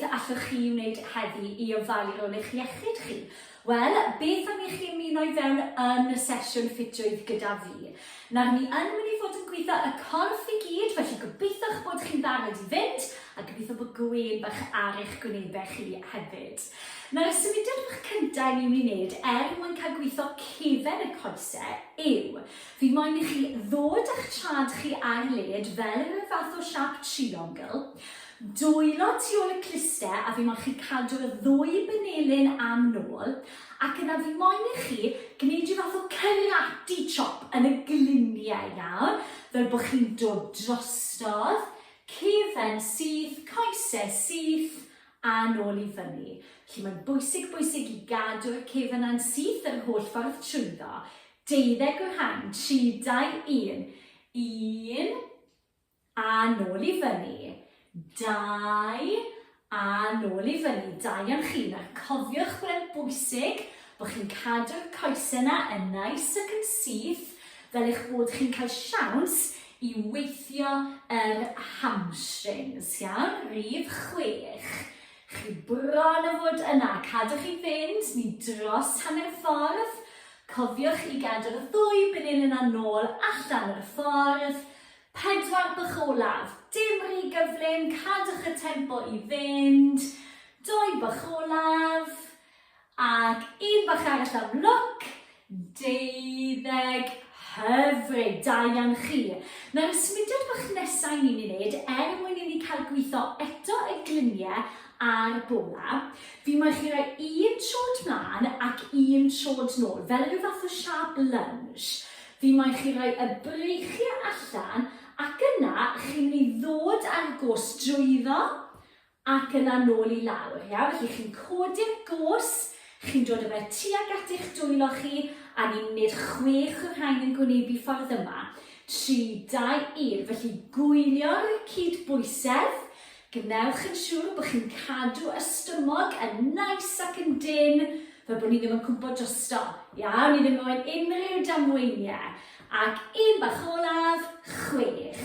beth allwch chi wneud heddi i ofalu ar ôl eich iechyd chi? Wel, beth am i chi ymuno i fewn yn y sesiwn ffitrwydd gyda fi? Nawr, ni yn mynd i fod yn gweithio y corff i gyd, felly gobeithio'ch bod chi'n barod i fynd, a gobeithio bod gwên bach ar eich gwynebau chi hefyd. Nawr, y symudiad bach cyntaf i ni'n mynd i wneud er mwyn cael gweithio cefen y coesau yw, fi moyn i chi ddod â'ch trad chi ar led fel rhyw fath o siâp triongl, Dwylo tu ôl y cluste a fi moyn chi cadw'r ddwy benelin am nôl ac yna fi moyn i chi gneud rhyw fath o karate chop yn y gliniau, iawn? Fel bod chi'n dod drostodd, cefen syth, coese syth a nôl i fyny. Felly mae'n bwysig bwysig i gadw'r cefen na'n syth yr holl ffordd trwyddo. Deuddeg o'r rhain, 3, 2, 1. 1, A nôl i fyny. Dau. A nôl i fyny. Da iawn chi. Nawr cofiwch bod e'n bwysig bod chi'n cadw'r coesau yna yn nice ac yn syth fel eich bod chi'n cael siawns i weithio yr hamstrings. Iawn? Rhif chwech. Chi bron a fod yna. Cadwch i fynd. Ni dros hanner ffordd. Cofiwch i gadw'r ddwy benelin yna nôl allan o'r ffordd. Pedwar bach olaf. Dim rhy gyflym, cadwch y tempo i fynd. Dou bach olaf. Ac un bach arall am lwc. Deuddeg. Hyfryd, da iawn chi. Nawr y symudiad bach nesaf i ni'n ei wneud er mwyn i ni cael gweithio eto y gliniau a'r bola, fi moyn chi roi un trod mlaen ac un trod nôl, fel rhyw fath o siâp lunge. Fi moyn chi roi y breichiau allan ac yna chi'n mynd i ddod â'r gos drwyddo ac yna nôl i lawr, iawn? Felly chi'n codi'r gos, chi'n dod â fe tuag at eich dwylo chi a ni'n mynd chwech o'r rhain yn gwynebu ffordd yma. 3, 2, 1. Felly gwylio'r cydbwysedd, Gwnewch yn siŵr bod chi'n cadw y stumog yn nice ac yn dynn, fel bod ni ddim yn cwmpo drosto. Iawn, ni ddim moyn unrhyw damweiniau. Ac un bach olaf, chwech.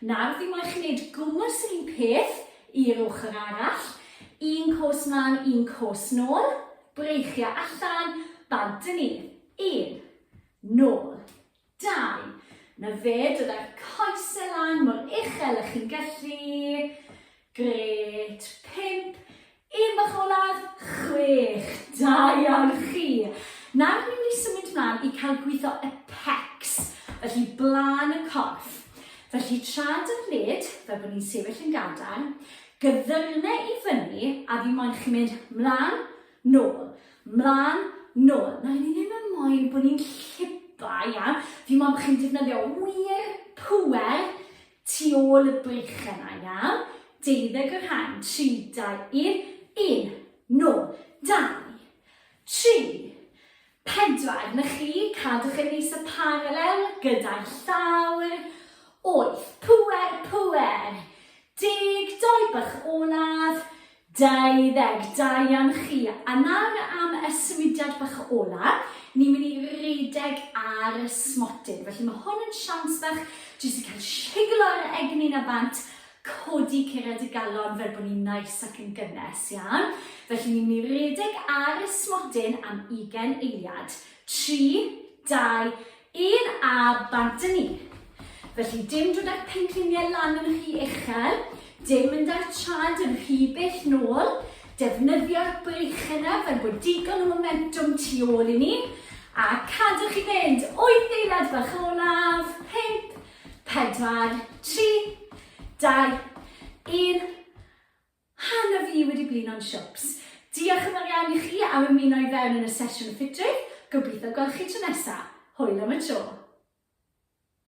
Nawr fi moyn chi wneud gwmws yr un peth i'r ochr arall. Un cos mlaen, un cos nôl. Breichiau allan, bant â ni. Un, nôl. Dau. Na fe, dod â'r coesau lan mor uchel â chi'n gallu. Grêt. Pump. Un bach olaf. Chwech. Da iawn chi. Nawr ni'n mynd i symud mlaen i cael gweithio y pecs, felly blaen y corff. Felly traed ar led, fel bod ni'n sefyll yn gadarn, gyddyrnau i fyny a fi moyn chi mynd mlaen, Nôl. Mlân. Nôl. Nawr, ni ddim yn moyn bod ni'n llipa, iawn? Fi moyn bod chi'n defnyddio wir pŵer tu ôl y breichau yna, iawn? Deuddeg o'r rhain. 3, 2, 1. 1. Nôl. 2. 3. Pedwar, na chi, cadwch yn neis a paralel gyda'r llawr. Wyth, pŵer, pŵer. Deg, doi bach olaf. Deuddeg, da iawn chi. A nawr am y symudiad bach ola, ni'n mynd i redeg ar y smotyn. Felly mae hwn yn siawns bach jyst i cael siglo'r egni 'na bant codi curiad y galon fel bod ni'n nice ac yn gynnes, iawn? Felly ni'n mynd i redeg ar y smotyn am ugain eiliad. 3, 2, 1 a bant â ni. Felly dim dod â'r pengliniau lan yn rhy uchel, dim mynd â'r traed yn rhy bell nôl, defnyddio'r breichau yna fel bod digon o momentwm tu ôl i ni, a cadwch i fynd, wyth eiliad bach olaf, 5, 4, 3, 2, 1. Hanna fi wedi blino'n siwps. Diolch yn fawr iawn i chi am ymuno i fewn yn y sesiwn ffitrwydd. Gobeithio gweld chi tro nesa. Hwyl am y tro.